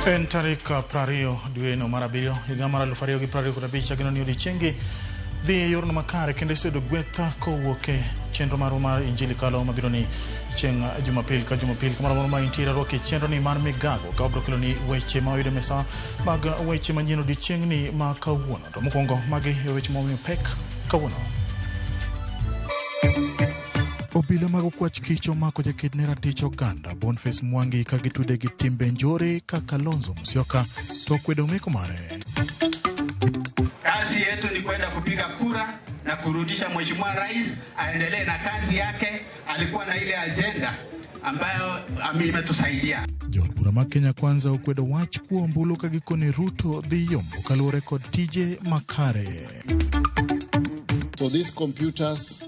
En tarik 20 dweno mar 7 higa mar 2025 ageno ni odiechiengi dhi e yorno makare kendo iseyudo gweth kowuok e chenro marwa mar Injili Kalo mabiro ni chieng' Jumapil ka Jumapil kamoro amora ma intiere arwaki e chenro ni mar Migago ka wabiro keloni weche ma wayudo e mesa mag weche manyien odiechieng'ni ma kawuono. To mokwongo magi e weche momiyo pek kawuono. Obila mag okwach kich omako jaked ne ratich oganda Boniface Mwangi ka gitude gi timbe njore ka Kalonzo Musyoka to okwedo meko mare. Kazi yetu ni kwenda kupiga kura na kurudisha Mheshimiwa Rais aendelee na kazi yake. Alikuwa na ile ajenda ambayo imetusaidia. Jood bura mag Kenya Kwanza okwedo wach kuo ombulu ka gikone Ruto dhi yombo kaluwore kod tije makare. So these computers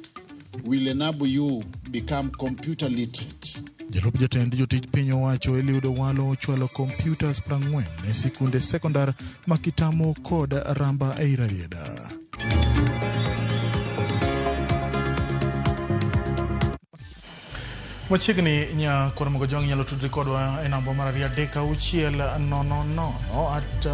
will enable you become computer literate. Jalup jatend jotij piny owacho Eliud Owalo ochwalo computers 40 ne sikunde sekondar ma Kitamo kod Ramba ei Rarieda. Machiegni nya Kwar Jong inyalo tudri kodwa e namba mar 236 000 at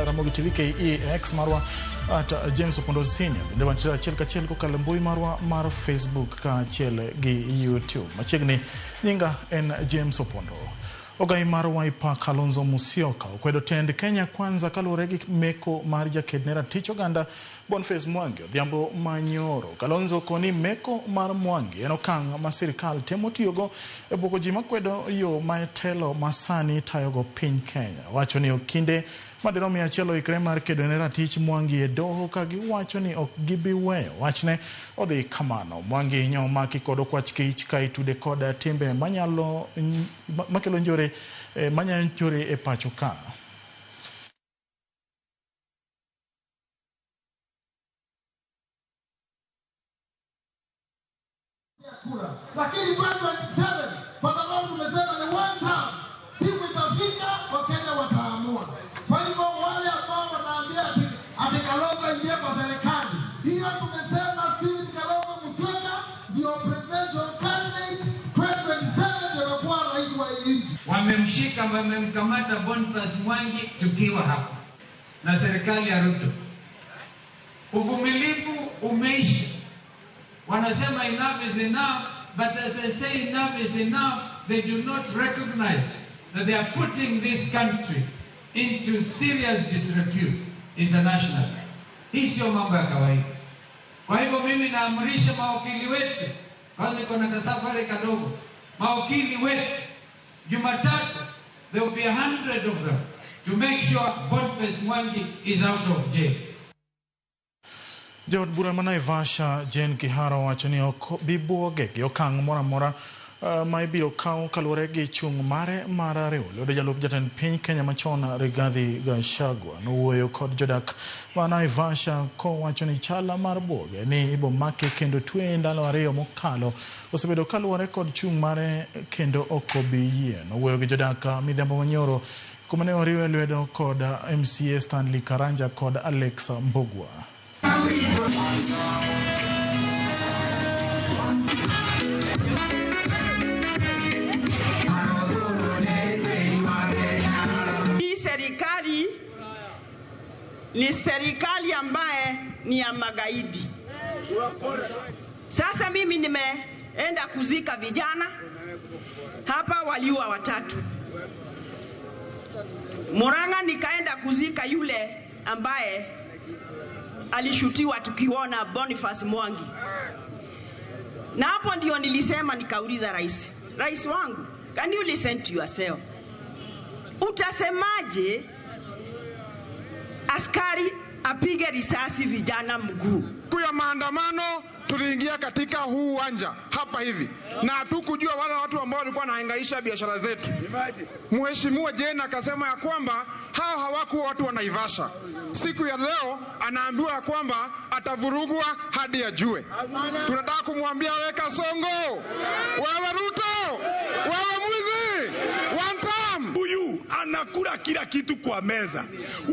Ramogi TV KE X marwa at James Opondo Senior. Bende wantiere achiel kachiel kokalo e mbui marwa mar Facebook kaachiel gi YouTube. Machiegni nyinga en James Opondo. Ogai mar Wiper Kalonzo Musyoka okwedo tend Kenya Kwanza kaluwore gi meko mar jaked ne ratich oganda Boniface Mwangi odhiambo manyoro. Kalonzo koni meko mar Mwangi en okang' ma sirikal temo tiyogo e buogo ji makwedo yo ma telo masani tayogo piny Kenya. Wacho ni okinde madirom 100 oikre mar kedo ne ratich Mwangi e doho ka giwacho ni ok gibi weyo wachne odhi kamano. Mwangi nyo omaki kod okwach kich ka itude kod timbe manyalo makelo njore manyayo njore e pacho ka. Kura. Lakini 2027 kwa sababu tumesema ni one term, siku itafika Wakenya wataamua. Kwa hivyo wale ambao wanaambia ati Kalonzo ingie kwa serikali, hiyo tumesema Stephen Kalonzo Musyoka ndio presidential candidate 2027, ndio atakuwa rais wa hii nchi. Wamemshika, wamemkamata Boniface Mwangi tukiwa hapa na serikali ya Ruto. Uvumilivu umeisha. Wanasema enough is enough, but as I say enough is enough, they do not recognize that they are putting this country into serious disrepute internationally. Hii sio mambo ya kawaida. Kwa hivyo mimi naamrisha mawakili wetu, kwanza niko na kasafari kadogo, mawakili wetu Jumatatu there will be 100 of them to make sure Boniface Mwangi is out of jail. Jaod bura ma Naivasha Jane Kihara owacho ni ok bi buoge gi okang' moro amora ma ibiro kaw kaluwore gi chung' mare mar riwo lwedo jalup jatend piny Kenya machon Rigathi Gachagua. Nowuoyo kod jodak ma Naivasha kowacho ni chal mar buoge ni ibomake kendo tweye ndalo 2 mokalo osebedo kaluwore kod chung' mare kendo ok obi yie. Nowuoyo gi jodak midhiambo manyoro kuma ne oriwe lwedo kod MCA Stanley Karanja kod Alex Mbugua. Hii serikali ni serikali ambaye ni ya magaidi. Sasa mimi nimeenda kuzika vijana hapa, waliua 3. Murang'a nikaenda kuzika yule ambaye alishutiwa tukiona Boniface Mwangi. Na hapo ndio nilisema, nikauliza rais, rais wangu, can you listen to yourself? Utasemaje askari apige risasi vijana mguu? Siku ya maandamano tuliingia katika huu uwanja hapa hivi na hatukujua wale watu ambao walikuwa wanahangaisha biashara zetu. Mheshimiwa Jane akasema ya kwamba hao hawakuwa watu wa Naivasha. Siku ya leo anaambiwa ya kwamba atavurugwa hadi ajue. Tunataka kumwambia wewe Kasongo, wewe Ruto, wewe mwizi, one time. Huyu anakula kila kitu kwa meza.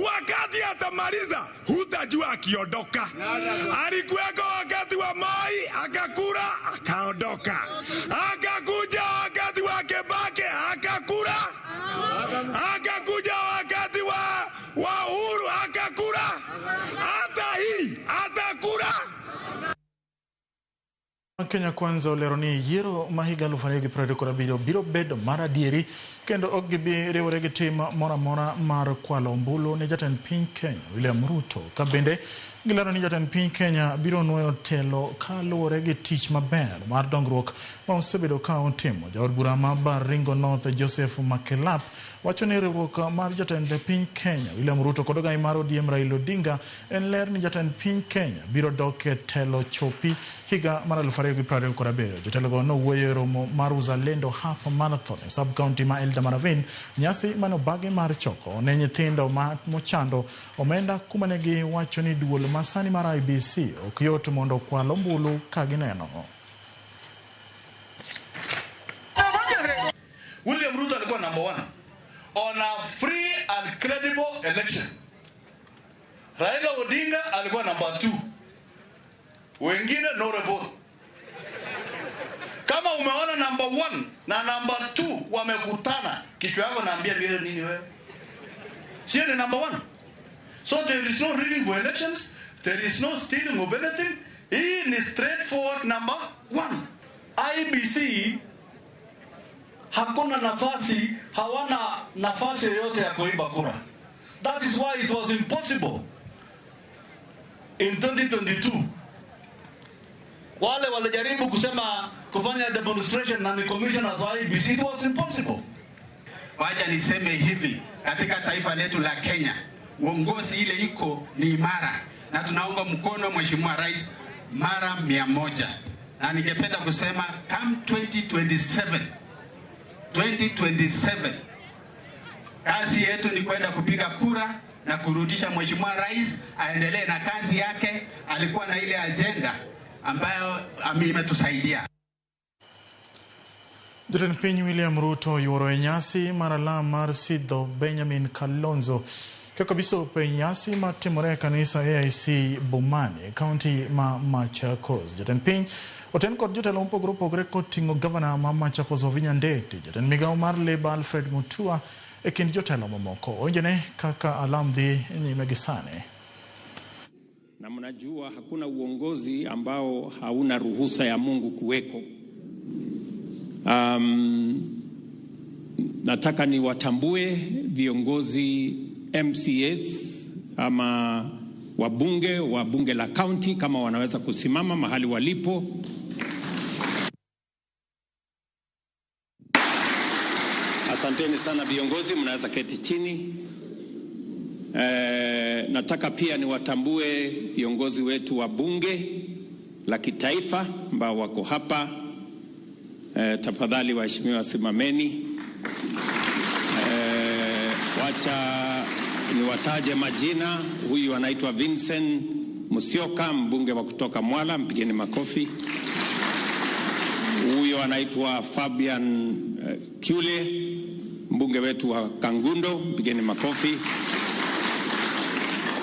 Wakati atamaliza hutajua akiondoka. Alikuweko wakati wa Moi akakula akaondoka. Akakuja wakati wa Kibaki akakula. Akakuja wakati Kenya Kwanza olero ni yiero ma higa 2027 biro bedo mar adieri kendo ok gibi riwore gi tim moro amora mar kwalo ombulu ne jatend piny Kenya William Ruto. Ka bende gilero ni jatend piny Kenya biro nuoyo telo kaluwore gi tich maber mar dongruok ma osebedo ka otimo. Jaod bura ma Baringo North Joseph Makelap wacho ni riwruok mar jatend piny Kenya William Ruto kod ogai mar ODM Raila Odinga en ler ni jatend piny Kenya biro dok e telo chopi higa mar 2027. Jotelogo nowuoyo e romo mar Uzalendo Half Marathon e sub county ma Eldama Ravine, nyasi mane obagi mar choko ne nyithindo ma mochando omenda kuma ne giwacho ni duol masani mar IEBC ok yot mondo okwal ombulu ka gineno. William Ruto alikuwa number one on a free and credible election. Raila Odinga alikuwa number two. Wengine no report. Kama umeona number one na number two wamekutana, kichwa yako naambia vile nini wewe? Sio ni number one. So there is no rigging for elections, there is no stealing of anything. Hii ni straightforward number one. IEBC hakuna nafasi, hawana nafasi yoyote ya kuiba kura. That is why it was impossible in 2022. Wale walijaribu kusema kufanya demonstration na ni commissioners wa IEBC, it was impossible. Wacha niseme hivi, katika taifa letu la Kenya uongozi ile iko ni imara, na tunaunga mkono Mheshimiwa Rais mara 100, na ningependa kusema come 2027 kazi yetu ni kwenda kupiga kura na kurudisha Mheshimiwa Rais aendelee na kazi yake. Alikuwa na ile agenda ambayo imetusaidia. Jatend piny William Ruto yuoro e nyasi mar alam mar sidho Benjamin Kalonzo kaka bisop e nyasi matimore e kanisa AIC Bomani, kaunti ma Machakos. Jatend piny oten kod jotelo mopogore opogore koting'o gavana ma Machakos Wavinya Ndeti, jatend migawo mar Labour Alfred Mutua e kind jotelo mamoko. Owinjone kaka alam dhi nyime gi sani. Na mnajua hakuna uongozi ambao hauna ruhusa ya Mungu kuweko. Nataka niwatambue viongozi MCAs ama wabunge wa bunge la county kama wanaweza kusimama mahali walipo. Asanteni sana viongozi, mnaweza keti chini. Nataka pia niwatambue viongozi wetu wa bunge la kitaifa ambao wako hapa. Tafadhali waheshimiwa simameni. Wacha niwataje majina. Huyu anaitwa Vincent Musyoka, mbunge wa kutoka Mwala, mpigeni makofi. Huyu anaitwa Fabian Kyule, mbunge wetu wa Kangundo, mpigeni makofi.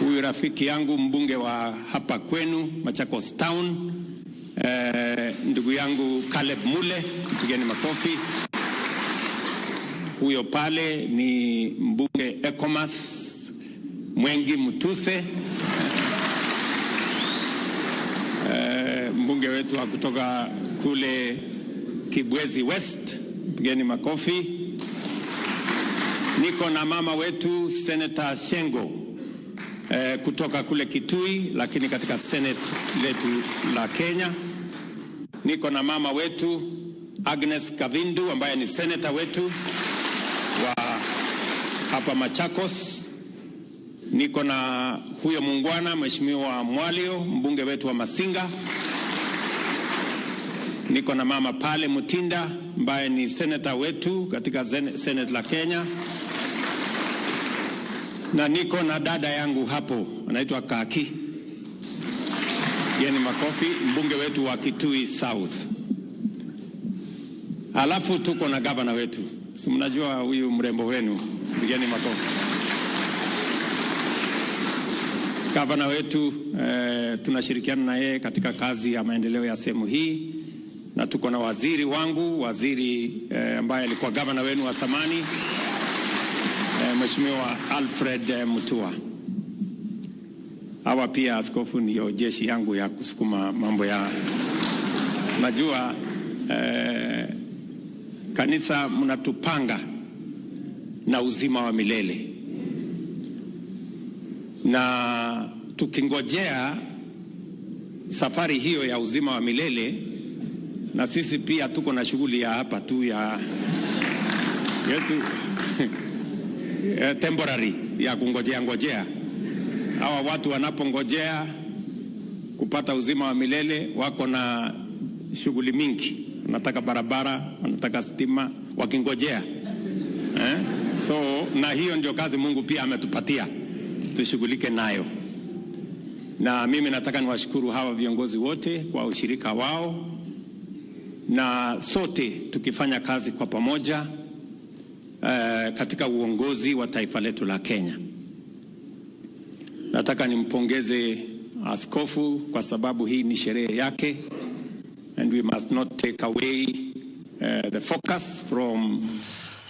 Huyu rafiki yangu mbunge wa hapa kwenu Machakos Town, ndugu yangu Caleb Mule, mpigeni makofi. Huyo pale ni mbunge Ecomas Mwengi Mutuse, mbunge wetu wa kutoka kule Kibwezi West, mpigeni makofi. Niko na mama wetu Senator Shengo kutoka kule Kitui, lakini katika Senate letu la Kenya. Niko na mama wetu Agnes Kavindu ambaye ni senator wetu wa hapa Machakos. Niko na huyo muungwana Mheshimiwa Mwalio, mbunge wetu wa Masinga. Niko na mama pale Mutinda ambaye ni senator wetu katika Senate la Kenya. Na niko na dada yangu hapo anaitwa Kaki. Yeni makofi, mbunge wetu wa Kitui South. Alafu tuko na gavana wetu. Si mnajua huyu mrembo wenu, pigeni makofi. Gavana wetu tunashirikiana na yeye katika kazi ya maendeleo ya sehemu hii, na tuko na waziri wangu, waziri ambaye alikuwa gavana wenu wa zamani, Mheshimiwa Alfred Mutua. Hawa pia askofu ndio jeshi yangu ya kusukuma mambo ya Najua kanisa mnatupanga na uzima wa milele, na tukingojea safari hiyo ya uzima wa milele, na sisi pia tuko na shughuli ya hapa tu ya yetu temporary ya kungojea ngojea. Hawa watu wanapongojea kupata uzima wa milele wako na shughuli mingi, wanataka barabara, wanataka stima, wakingojea. So na hiyo ndio kazi Mungu pia ametupatia tushughulike nayo. Na mimi nataka niwashukuru hawa viongozi wote kwa ushirika wao, na sote tukifanya kazi kwa pamoja katika uongozi wa taifa letu la Kenya. Nataka nimpongeze askofu kwa sababu hii ni sherehe yake, and we must not take away the focus from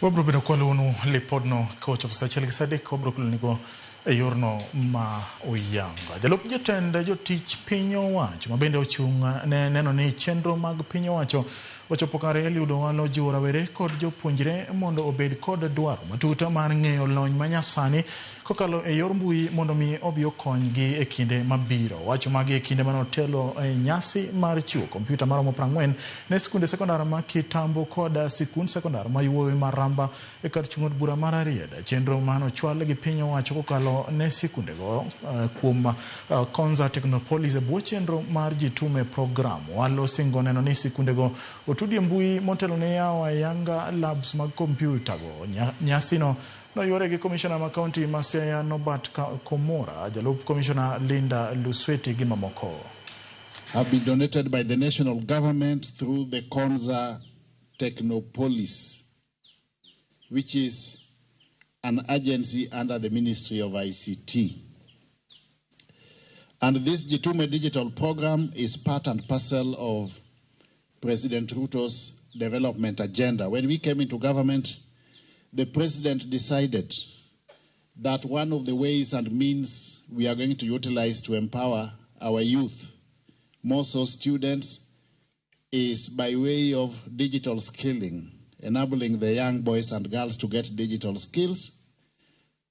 Wabro bedo kwaluonu lipodno kochopo sa achiel gi sa adek wabro kelonigo e yorno ma oyanga. Jalup jatend jotich piny owacho ma bende ochung' ne neno ni chenro mag piny owacho ochopo kare Eliud Owalo jiwo rawere kod jopuonjre mondo obed kod dwaro matut mar ng'eyo lony manyasani kokalo e yor mbui mondo mi obi okonygi e kinde mabiro. Owacho magi e kinde mane otelo e nyasi mar chiwo kompyuta maromo 40 ne skunde sekondar ma Kitambo kod sikund sekondar ma Yuoyo Maramba e kar chung' od bura mar Rarieda. Chenro mane ochwal gi piny owacho kokalo ne sikundego kuom Konza Technopolis e bwo chenro mar Jitume program. Owalo singo neno ni sikundego otudi e mbui motelo ne yawo ayanga labs mag kompyuta go. Nyasino noyuore gi komishona ma kaunti ma Siaya Norbert Komora, jalup komishona Linda Lusweti gi mamoko. Have been donated by the national government through the Konza Technopolis, which is an agency under the Ministry of ICT. And this Jitume digital program is part and parcel of President Ruto's development agenda. When we came into government, the president decided that one of the ways and means we are going to utilize to empower our youth, more so students, is by way of digital skilling, enabling the young boys and girls to get digital skills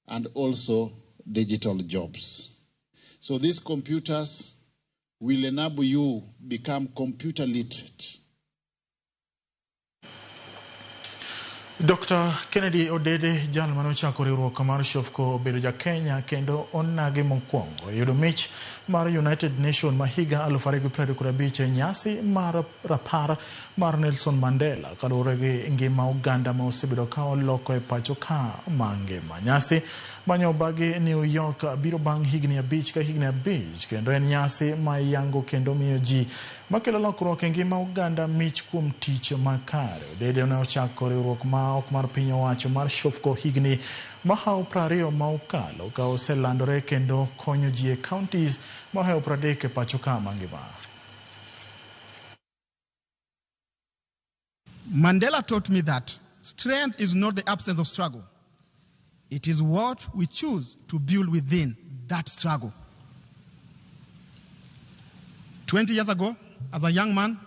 and also digital jobs. So these computers will enable you become computer literate. Dr. Kennedy Odede, jal mane ochako riwruok mar Shofco, obedo ja Kenya kendo onagi mokwongo yudo mich mar United Nation ma higa 2025 e nyasi mar rapar mar Nelson Mandela kaluwore gi ngima oganda ma osebedo ka oloko e pacho ka mangima. Nyasi manyobagi New York biro bang' higni 5 ka higni 5 kendo en nyasi ma yango kendo miyo ji makelo lokruok e ngima oganda mich kuom tich makare. Odede ne ochako riwruok ma ok mar piny owacho mar Shofco higni mahawo 20 ma okalo ka oselandore kendo konyo ji e counties mahewo 30 e pacho ka mangima. Mandela taught me that strength is not the absence of struggle. It is what we choose to build within that struggle. 20 years ago, as a young man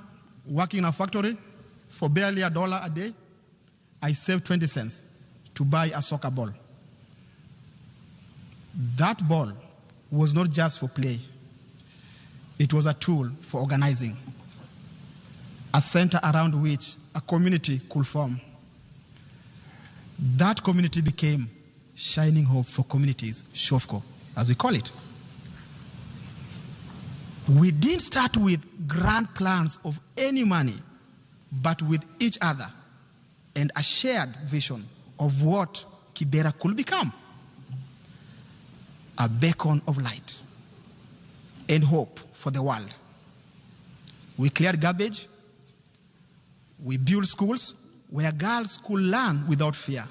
working in a factory for barely $1 a day, I saved 20 cents to buy a soccer ball. That ball was not just for play. It was a tool for organizing, a center around which a community could form. That community became Shining Hope for Communities, Shofco, as we call it. We didn't start with grand plans of any money, but with each other and a shared vision of what Kibera could become. A beacon of light and hope for the world. We cleared garbage. We built schools where girls could learn without fear.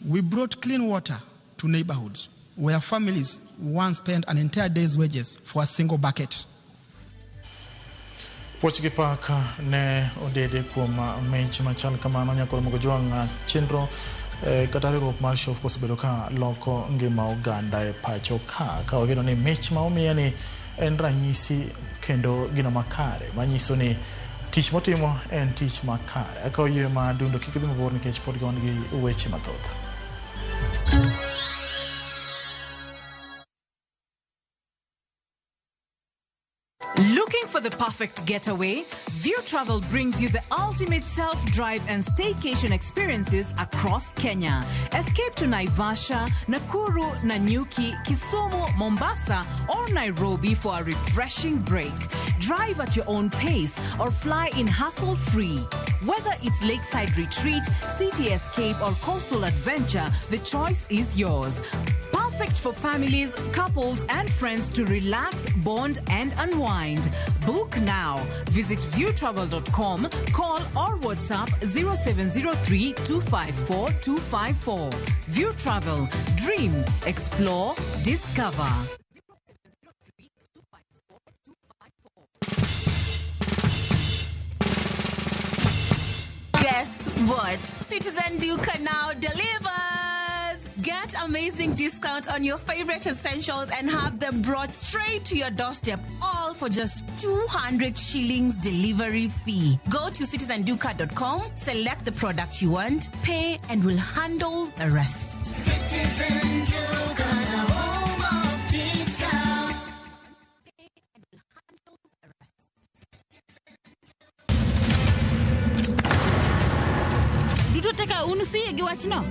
We brought clean water to neighborhoods where families once spent an entire day's wages for a single bucket. Puoch gi pak ne Odede kuom mich machal kamano nyakoro mogo jwang' chenro kata riwruok mar Shofco osebedo ka loko ngima oganda e pacho ka wageno ni mich ma omiye ni en ranyisi kendo gino makare manyiso ni tich motimo en tich makare. Akawo yie ma dundo kik idhi mabor nikech pod wan gi weche mathoth. Looking for the perfect getaway? View Travel brings you the ultimate self-drive and staycation experiences across Kenya. Escape to Naivasha, Nakuru, Nanyuki, Kisumu, Mombasa, or Nairobi for a refreshing break. Drive at your own pace or fly in hassle-free. Whether it's lakeside retreat, city escape, or coastal adventure, the choice is yours. Perfect for families, couples, and friends to relax, bond, and unwind. Book now. Visit viewtravel.com, call or WhatsApp 0703 254 254. View Travel. Dream, explore, discover. Guess what? Citizen Duka now delivers! Get amazing discount on your favorite essentials and have them brought straight to your doorstep, all for just 200 shillings delivery fee. Go to citizenduka.com, select the product you want, pay, and we'll handle the rest. Citizen Duka, the home of discount. Duto teka un usiyie gi wachno?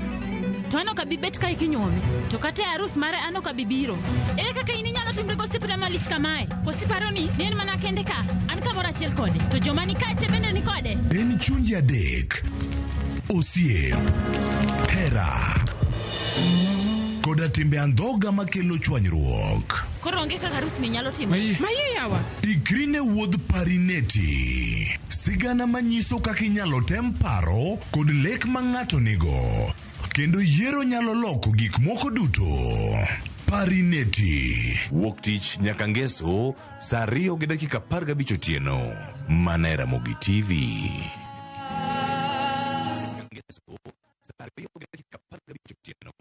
To an ok abi bet kae kinyuome, to kata e arus mare an ok abi biro. Ere kaka in inyalo timri gosiepna malich kamae? Koso iparo ni en mana kende ka, an kamoro achiel kode, to joma ni kae te bende ni kode? En chunje adek, osiep, hera, koda timbe andhoga makelo chwanyruok. Koro onge kaka arus ni nyalo timore. Maye yawa. Ikri ne wuodh Parineti. Sigana manyiso kaka inyalo tem paro kod lek ma ng'ato nigo. Kendo yiero nyalo loko gik moko duto. Parineti. Wuok tich nyaka ngeso saa 2:15 otieno. Mana e Ramogi TV. Ngeso saa 2:15 otieno.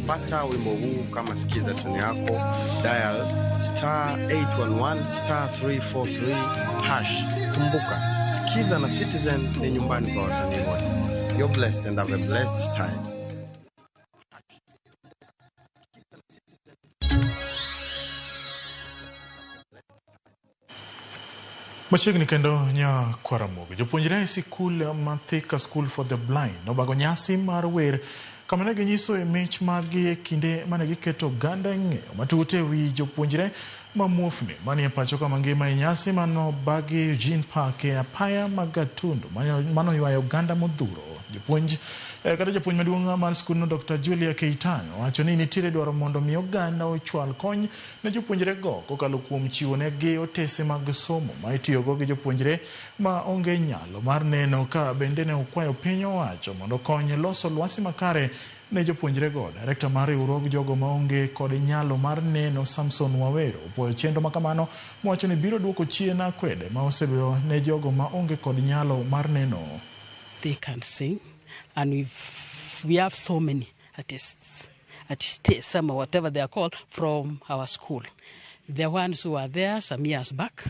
Pata wimbo huu kama sikiza tune yako, dial star 811 star 343 hash. Kumbuka, sikiza na Citizen ni nyumbani kwa wasanii wote. You're blessed and have a blessed time. Machiegni kendo nya Kwaramogi. Jopuonjre e sikul ma Thika School for the Blind nobago nyasi mar wer kama ne ginyiso e mich maggi e kinde mane giketo oganda e ng'eyo matut e wi jopuonjre ma muofni manie pacho kama ngima e nyasi manobagi Eugene Park e apaya mag Gatundu manoywayo oganda modhuro. Jopuonj kata japuonj maduong' mar skundno Dr. Julia Keitany owacho ni nitiere dwaro mondo mi oganda ochwal kony ne jopuonjre go kokalo kuom chiwo negi otese mag somo ma itiyogo gi jopuonjre ma onge nyalo mar neno, ka bende ne okwayo piny owacho mondo okony loso lwasi makare ne jopuonjre go. Direkta mar riwruog jogo maonge kod nyalo mar neno Samson Wawero opuoyo chenro makamano mowacho ni biro duoko chien akwede ma osebedo ne jogo maonge kod nyalo mar neno. They can sing, and we have so many artists, some or whatever they are called, from our school. The ones who were there some years back.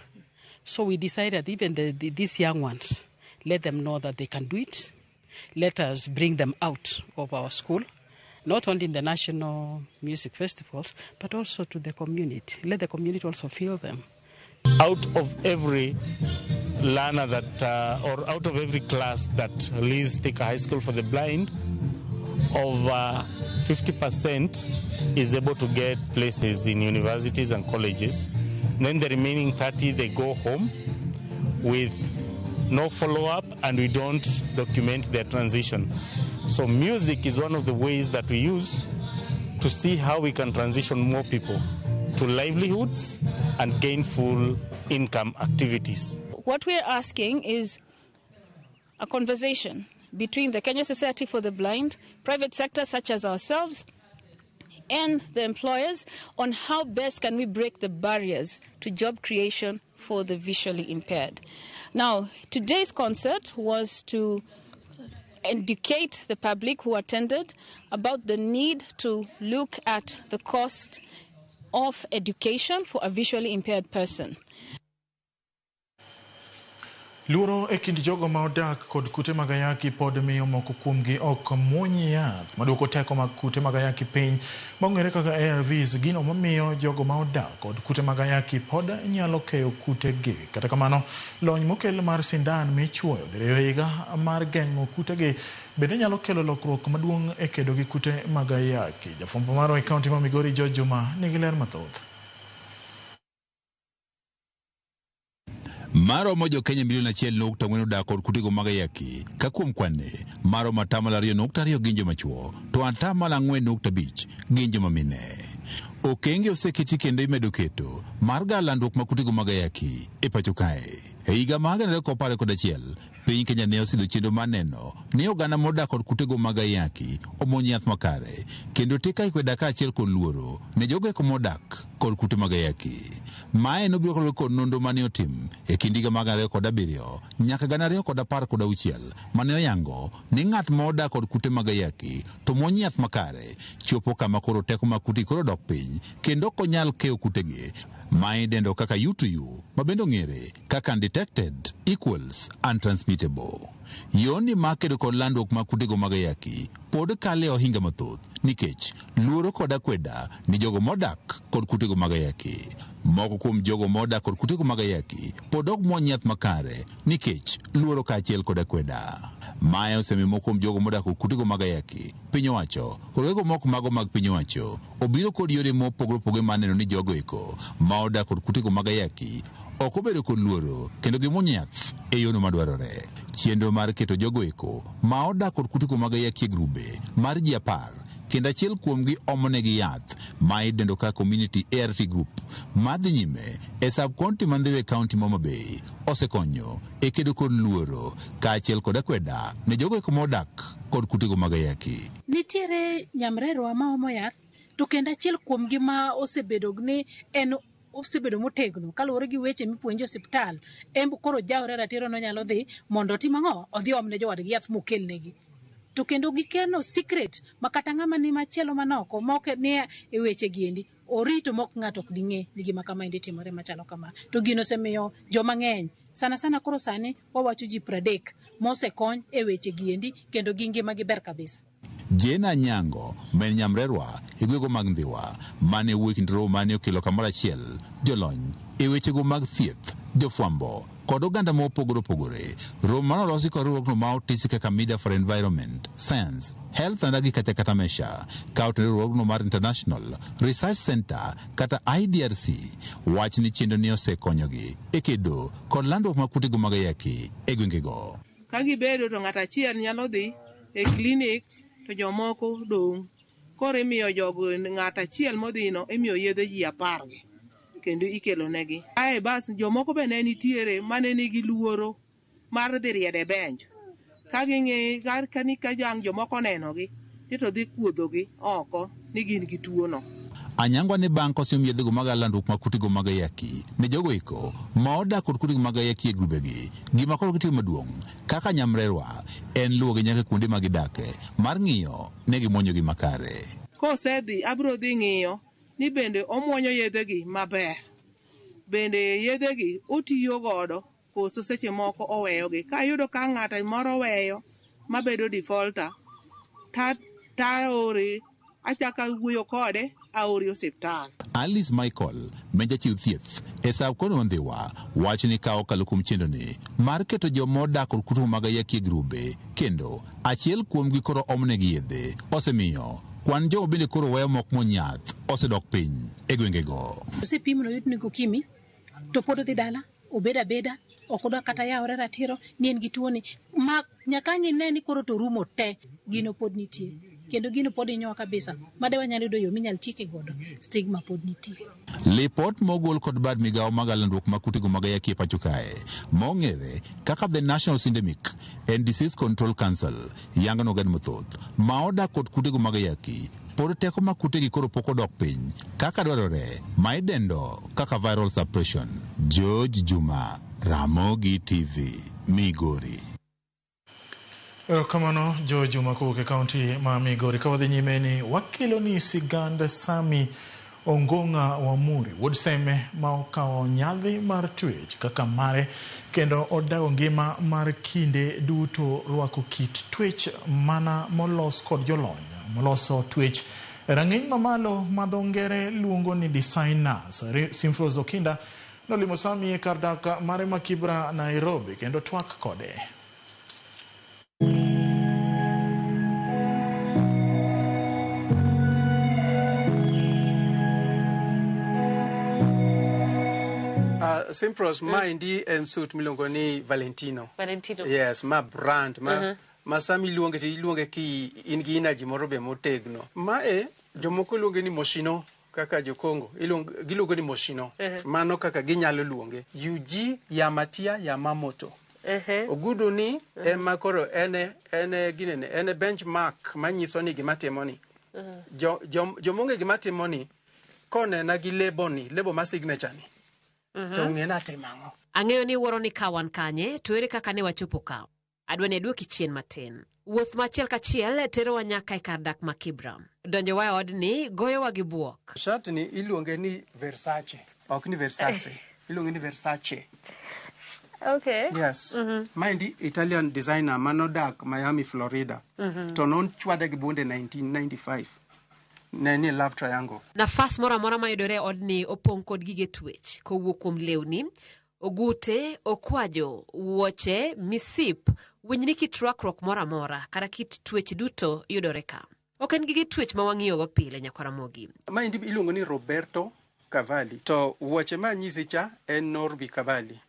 So we decided even these young ones, let them know that they can do it. Let us bring them out of our school, not only in the national music festivals, but also to the community. Let the community also feel them. Out of every learner that, or out of every class that leaves Thika High School for the Blind, over 50% is able to get places in universities and colleges. Then the remaining 30, they go home with no follow-up, and we don't document their transition. So music is one of the ways that we use to see how we can transition more people to livelihoods and gainful income activities. What we're asking is a conversation between the Kenya Society for the Blind, private sector such as ourselves, and the employers on how best can we break the barriers to job creation for the visually impaired. Now, today's concert was to educate the public who attended about the need to look at the cost of education for a visually impaired person. Luoro e kind jogo ma odak kod kute mag ayaki pod miyo moko kuomgi ok muony yath maduoko teko mag kute mag ayaki piny mong'ere kaka ARVs, gino mamiyo jogo ma odak kod kute mag ayaki pod nyalo keyo kutegi. Kata kamano, lony mokel mar sindan michuoyo diriyo e higa mar geng'o kutegi bende nyalo kelo lokruok maduong' e kedo gi kute mag ayaki. Jafwambo marwa e kaunti ma Migori George Juma nigi ler mathoth. Maromo jo-Kenya milion 1.4 odak kod kutego mag ayaki, ka kuom kwan-ni maromo 2.2% gin joma chuo to 4.5% gin joma mine. Okenge oseketi kendo imedo keto mar galo landruok mag kutego mag ayaki e pacho kae. E higa mar 2021, piny Kenya ne osidho chenro mar neno ni oganda modak kod kutego mag ayaki omuony yath makare kendo tika ikweda kaachiel kod luoro ne jogo eko modak kod kute mag ayaki. Mae nobiro kaluwore kod nonro mane otim e kind higa mar 2007 nyaka 2016 mane oyango ni ng'at ma odak kod kute mag ayaki to muony yath makare chopo kama koro teko mag kutegi koro dok piny kendo ok onyal keyo kutegi ma idendo kaka U2U ma bende ong'ere kaka undetected equals untransmittable. Yoni mar kedo kod landruok mag kutego mag ayaki pod kale ohinga mathoth nikech luoro kod akweda ni jogo modak kod kutego mag ayaki. Moko kuom jogo modak kod kutego mag ayaki pod ok muony yath makare nikech luoro kaachiel kod akweda. Mae osemiyo moko kuom jogo modak kod kutego mag ayaki piny owacho kod wego moko mago mag piny owacho obiro kod yore mopogore opogore mar neno ni jogo eko ma odak kod kutego mag ayaki ok obedo kod luoro kendo gimuony yath e yono madwarore. Chenro mar keto jogo eko ma odak kod kutego mag ayaki e grube mar ji 10 kendo achiel kuomgi omonegi yath ma idendo kaka Community ART Group madhi nyime e sub-county ma Ndhiwa e kaunti ma Homa Bay osekonyo e kedo kod luoro kaachiel kod akweda ne jogo eko modak kod kutego mag ayaki. Nitiere nyamrerwa ma omo yath to kendo achiel kuomgi ma osebedo ni en osebedo motegno kaluwore gi weche mipuonjo e osiptal, en koro jawre ratiro nonyalo dhi mondo otim ang'o, odhi omne jowadgi yath mokelnegi. To kendo gikeno secret ma kata ng'ama ni machielo manoko mok ni e weche giendi orito mok ng'ato ok ding'e ni gima kama endi timore machalo kama. To gino osemiyo joma ng'eny sana sana koro sani wawacho ji 30 mosekony e weche giendi kendo gi ngima gi ber kabisa. Jane Anyango ma en nyamrerwa e gwego mag Ndhiwa mane wuoyo kind romo mane okelo kamoro achiel jolony e wechego mag thieth, jofwambo kod oganda mopogore opogore. Romo mane olosi kod riwruogno ma otisi kaka Media for Environment, Science, Health and Agriculture kata MESHA, ka otenore riwruogno mar International Research Center kata IDRC, wach ni chenro ni osekonyogi e kedo kod landruok mag kutego mag ayaki e gwengego. Ka gibedo to ng'at achiel nyalo dhi e klinik to jomoko dong'. Koro imiyo jogo ng'at achiel modhino imiyo yedhe ji 10 gi kendo ikelonegi. Ae bas jomoko be ne nitiere mane nigi luoro mar dhi riedo e bench. Ka ging'e ka ni ka jang' jomoko onenogi ni to dhi kuodhogi oko ni gin gi tuono. Anyangwa ni bang' koseyom yedhego mag landruok mag kutego mag ayaki ne jogo eko ma odak kod kutego mag ayaki e grubegi, gima koro gitimo maduong' kaka nyamrerwa en luwogi nyaka kuonde ma gidake mar ng'iyo ne gimuonyogi makare. Kosedhi abiro dhi ng'iyo ni bende omuonyo yedhegi maber, bende yedhegi otiyo godo koso seche moko oweyogi. Ka ayudo ka ng'ato moro oweyo mabedo defaulter, taore achako awuoyo kode aore osiptal. Alice Michael ma jachiw thieth e sub-county ma Ndhiwa wacho ni ka okalo kuom chenroni mar keto joma odak kod kute mag ayaki e grube kendo achiel kuomgi koro omnegi yedhe osemiyo kwan jogo bende koro weyo mok muony yath osedok piny e gwengego. Osepim noyud ni okimi to pod odhi dala obed abeda ok odwa kata yawore ratiro ni en gi tuoni ma nyaka ang' ine ni koro to rumo te, gino pod nitie kendo gino pod hinyowa kabisa made wanyalo yudo yo minyal tieke godo, stigma pod nitie. Lipot mogol kod bad migawo mag landruok mag kutego mag ayaki e pacho kae mong'ere kaka The National Syndemic and Disease Control Council yango ni oganda mathoth ma odak kod kutego mag ayaki pod teko ma kutegi koro pok odok piny kaka dwarore ma idendo kaka viral suppression. George Juma, Ramogi TV, Migori. Erokamano George Juma kowuok e kaunti ma Migori. Ka wadhi nyime ni wakelo ni sigand Sami Ongong'a Wamuri, wuod Seme ma okawo nyadhi mar twech kaka mare kendo odago ngima mar kinde duto rwako kit twech mana molos kod jolony moloso twech e rang'iny mamalo ma dho ngere luongo ni designers. Simfros Okinda nolimo Sami e kar dak mare ma Kibra, Nairobi kendo twak kode. Simpros, maendi en suit miluongo ni Valentino. Valentino. Yes, ma brand ma ma sama iluonge to iluonge ki in gi energy moro be motegno. Mae jomoko luonge ni Moschino kaka jo Congo giluongo ni Moschino. Mano kaka ginyalo luonge. Yuji Yamatia Yamamoto. Ogudu ni ema koro ene ene ginene ene benchmark manyiso ni gima timo ni. Jo jomonge gima timo ni konena gi lebo ni, lebo ma signature ni. To ong'e ni atimo ang'o. Ang'eyo ni iwuoro ni ka wan kanye, to ere kaka ne wachopo ka? Adwa ni aduoki chien matin. Wuoth ma achiel kachiel terowa nyaka e kar dak ma Kibra. Donjowa e odni goyowa gi buok. Shat ni iluonge ni Versace, ok ni Versace. Iluonge ni Versace. Okay. Yes. Maendi Italian designer manodak Miami, Florida. To nochwade gi bunde 1995. Ne ni love triangle. Nafas moro amora mayudore e odni opong' kod gige twech kowuok kuom lewni, ogute, okwajo, wuoche, misip, winjni kit rwakruok moro amora kata kit twech duto yudore ka. Ok en gige twech ma wang'iyogo pile nyakwar Ramogi. Maendi iluongo ni Roberto Cavalli. To wuoche ma anyisi cha en Norbi Cavalli.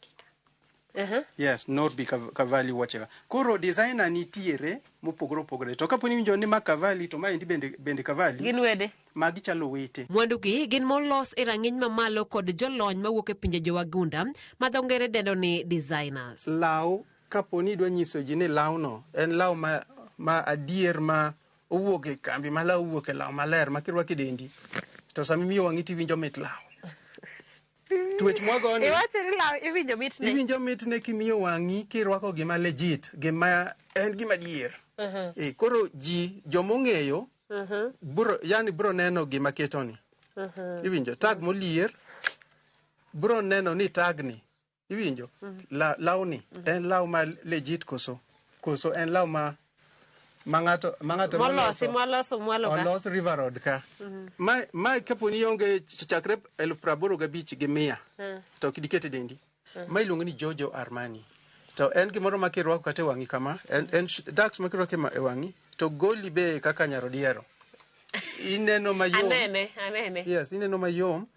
Yes, Norbi Cavalli wuoche ga. Koro designer nitiere mopogore opogore. To kapo ni iwinjo ni ma Cavalli to maendi bende Cavalli. Gin wede. Magi chalo wete. Mwandugi gin molos e rang'iny mamalo kod jolony mawuok e pinje jowagunda ma dho ngere dendo ni designers. Law, kapo ni idwa nyiso ji ni lawno en law ma adier ma owuok e kambi ma law owuok e law maler ma kirwako e dendi to sama imiyo wang'i tiwinjo mit law. Twech mwagoni. Iwacho ni law iwinjo mitne. Iwinjo mitne kimiyo wang'i kirwako gima legit, gima en gima adier. Koro ji jomong'eyo bro, yani bro neno gima ketoni. Iwinjo tag molier bro neno ni tag ni. Iwinjo lawni en law ma legit koso en law ma ng'ato molosi moloso mwalo ka. Olos River Road ka. Ma kapo ni ionge chakre 85,000 gi 100 to ok dikete dendi. Ma iluongo ni Giorgio Armani. To en gimoro ma kirwako kata e wang'i kama, en dax ma kirwako e wang'i to goli be kaka nyarodiero. Ineno mayom. Anene. Yes, ineno mayom.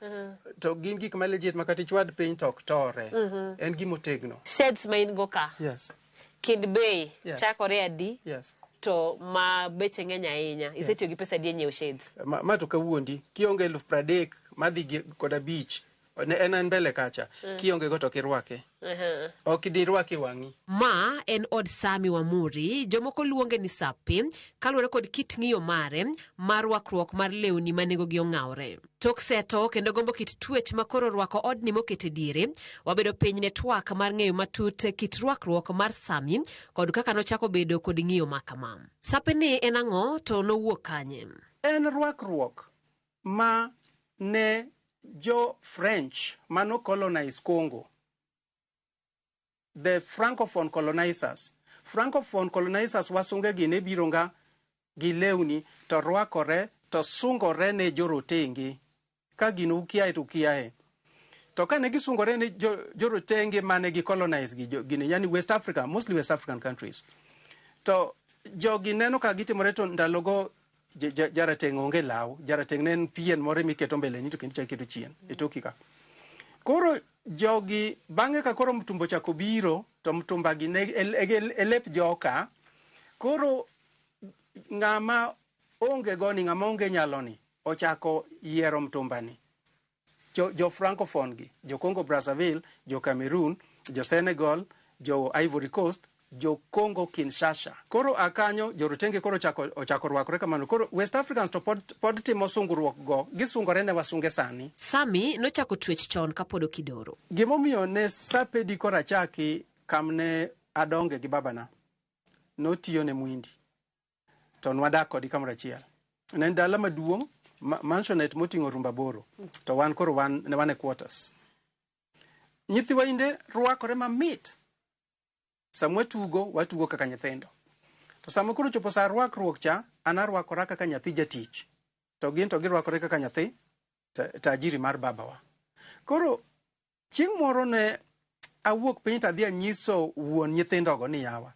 To gin gik ma legit ma kata ichwad piny to ok tore. En gimotegno. Shades ma in go ka. Yes. Kind bei chakore adi? Yes. To ma beche ng'eny ahinya. Isetiyo gi pesa adi e nyiewo shades? Ma to kawuondi. Kionge 30,000 madhi kod 5. En mbele kacha. Kionge go to kirwake. Ok dirwake wang'i. Ma en od Sami Wamuri, jomoko luonge ni Sapi, kaluwore kod kit ng'iyo mare mar rwakruok mar lewni ma nengogi ong'awre. Tok seto kendo gombo kit twech ma koro rwako odni mokete diere, wabedo piny ne twak mar ng'eyo matut kit rwakruok mar Sami kod kaka nochako bedo kod ng'iyo ma kama. Sapi ni en ang'o to nowuok kanye? En rwakruok ma ne jo French mano colonize Congo. The Francophone colonizers. Francophone colonizers wasunge gi ne biro nga gi lewni to rwakore to sungore ne jorotenge. Ka gino ukiae to ukiae. To ka ne gisungore ne jorotenge mane gi colonize gi gini, yani West Africa, mostly West African countries. To jogi neno ka gitimore to ndalogo jarateng' onge law, jarateng' ne en pien moro miketo mbele ni to kendo ichako iketo chien e toki ka. Koro jogi bang'e ka koro mtumbo ochako biro to mtumba gi ne e lep joka. Koro ng'ama onge go ni, ng'ama onge nyalo ni ochako yiero mtumba ni. Jo Francophone gi, jo Congo Brazzaville, jo Cameroon, jo Senegal, jo Ivory Coast Jo Congo Kinshasa. Koro a kanyo jorotenge koro ochako ochako rwakore kamano. Koro West Africans to pod, pod timo sungruok go, gisungore ne wasunge sani. Sami nochako twech chon kapod okidoro. Gimomiyo ne Sapedi koro achaki kamne adonge gi babana, notiyo ne Mwindi to nwadak kodi kamoro achiel. Ne en dala maduong', ma, mansionette moting'o rumba aboro, to wan koro wan, ne wan e quarters. Nyithi wainde rwakore mamit. Sama watugo, watugo kaka nyithindo. To sama koro ochopo sa rwakruok cha, an arwakora kaka nyathi jatich. To gin to girwakore kaka nyathi tajiri mar babawa. Koro chieng' moro ne awuok piny to adhi anyiso wuon nyithindogo ni yawa,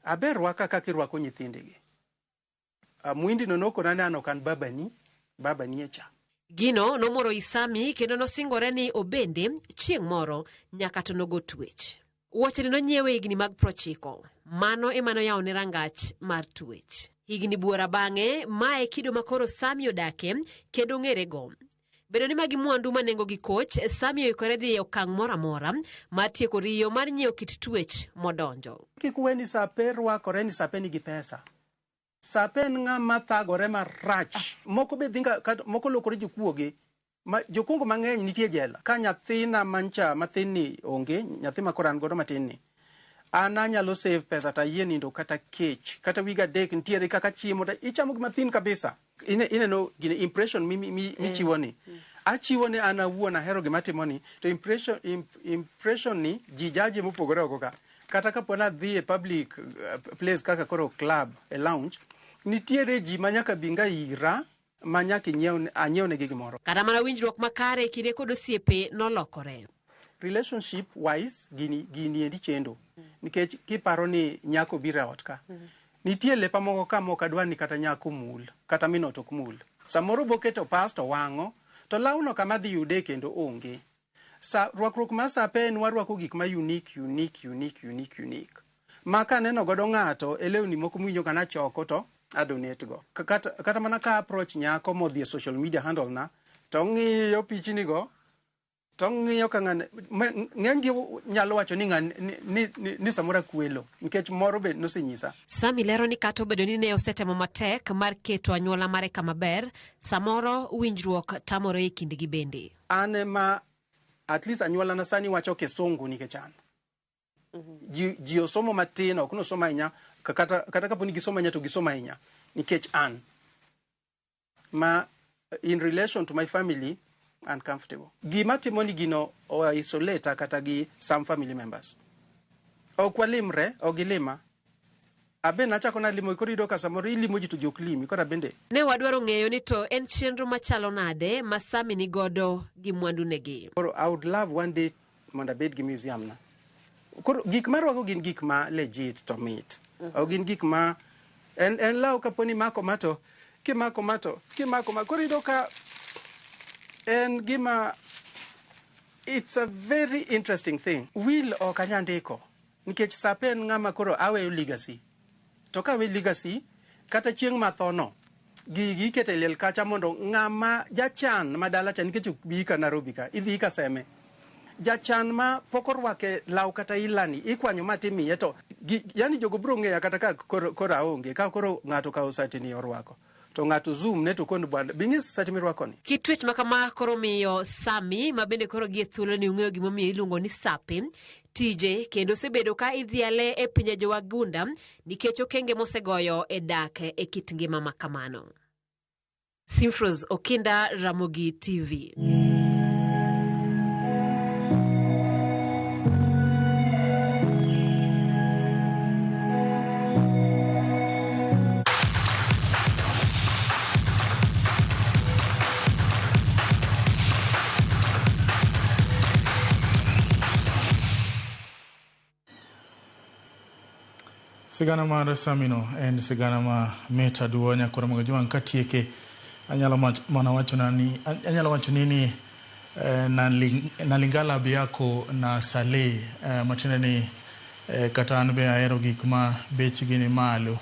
aber rwaka kaka irwako nyithindigi. Mwindi no nokona ni an ok an babani, babani e cha. Gino nomoro Isami kendo nosingore ni obende chieng' moro nyaka to nogo twech. Wuochni nonyiewe higni mag 90. Mano ema noyawone rangach mar twech. Higni buora bang'e, mae kido ma koro Sami odake kendo ong'erego. Bedo ni magi mwandu ma nengogi koch, Sami oikore dhi e okang' moro amora mar tieko riyo mar nyiewo kit twech modonjo. Kik uwe ni Sape rwakore ni Sape nigi pesa. Sape en ng'ama thagore marach. Moko be dhi moko lokore jokuoge. Ma, jokungo mang'eny nitie jela. Ka nyathina mancha mathin ni onge, nyathi ma koro an godo matin ni, an anyalo save pesa to ayie nindo kata kech, kata wiga adek nitiere kaka chiemo, to ichamo gima thin kabisa. Ineno gine impression michiwo ni. Achiwo ni an awuon ahero gima atimo ni, to impression ni ji jaji mopogore oko ka. Kata kapo ni adhi e public place kaka koro club, e lounge, nitiere ji ma nyaka binga ira, ma nyaka anyiewnegi gimoro. Kata mana winjruok makare e kinde kod osiepe nolokore. Relationship wise, gini endi chendo. Nikech kiparo ni nyako biro e ot ka, nitie lepa moko ka mok adwa ni kata nyako mul, kata min ot ok mul. Samoro boketo pas to wang'o, to lawno kama dhi yude kendo onge. Sa, rwakruok mar Sape en warwako gik ma unique, unique, unique, unique, unique. Ma kaneno godo ng'ato e lewni moko miwinjo ka nachoko to adonate go. Kata mana ka approach nyako modhi e social media handle na, to ng'iyo pichni go, to ng'iyo ka ng'ane, ng'eny gi nyalo wacho ni ng'ane, ni samoro akwelo, nikech moro be nosenyisa. Sami lero ni kata obedo ni ne osetemo matek mar keto anyuola mare kama ber, samoro winjruok tamore e kindgi bende. An ema at least anyuola na sani wacho kisungu nikech an. Ji osomo matin, ok nosomo ahinya, kata kapo ni gisomo ahinya to gisomo ahinya nikech an. Ma in relation to my family, uncomfortable. Gima timo ni gino o isolate kata gi some family members. Ok walimre, ok gilima. Abe nachako nalimo, koro iyudo ka samoro ilimo ji to ji ok limi, koro abende. Ne wadwaro ng'eyo ni to en chenro machalo nade ma Sami ni godo gi mwandunegi. Koro I would love one day mondo abed gi museum na. Koro gik marwako gin gik ma legit to mit. Ok gin gik ma en law kapo ni imako ma to, kimako ma to, kimako ma, koro iyudo ka en gima, it's a very interesting thing. Will ok anyal ndiko, nikech Sape en ng'ama koro aweyo legacy. To ka aweyo legacy, kata chieng' matho no, gigi iketo e liel kacha mondo ng'ama jachan ma dala cha, nikech ok bi ka Nairobi ka, idhi ka Seme. Jachan ma pok orwake law kata ilani, ikwanyo ma timiye to, gi, yani jogo biro ng'eya kata ka koro aonge, ka koro ng'ato okawo sati ni orwako. To ng'ato zoom ne to kon bwana, bi ng'is sati mirwako ni. Kit twech ma kama koro miyo Sami, ma bende koro gie thuolo ni ung'eyo gimomiyo iluongo ni Sape, tije kendo osebedo ka idhiale e pinje jowagunda nikech okenge mosegoyo e dak e kit ngima ma kamano. Simfros Okinda, Ramogi TV. Sigana mar Samino en sigana ma mit aduwa nyakoro mag jwang' katieke. Anyalo mana wacho na ni, anyalo wacho ni nalingala biyako na sale, matiende ni, kata an be ahero gik ma bechgi ni malo.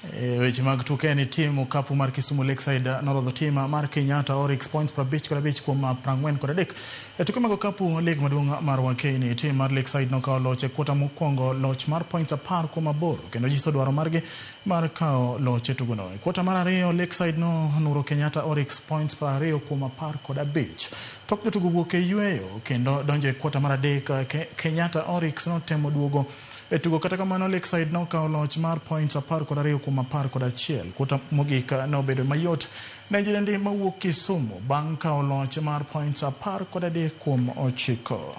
E weche mag tuke ni tim okapu mar Kisumu Lakeside norodho tim mar Kenyatta Oryx points 55 kuom 43. E tuke mag okapu lig maduong' mar Wakeni, tim mar Lakeside nokawo loch e kwota mokwongo, loch mar points 10 kuom 8, kendo nyiso dwaro margi mar kawo loch e tugono. E kwota mar ariyo, Lakeside nonuro Kenyatta Oryx points 20 kuom 15. Tok jotugo wuok e yueyo kendo donjo e kwota mar adek, Kenyatta Oryx notemo duogo e tugo, kata kamano Lakeside nokawo loch mar points 12 kuom 11. Kwota mogik nobedo mayot ne jodendi mawuok Kisumu bang' kawo loch mar points 13 kuom 9.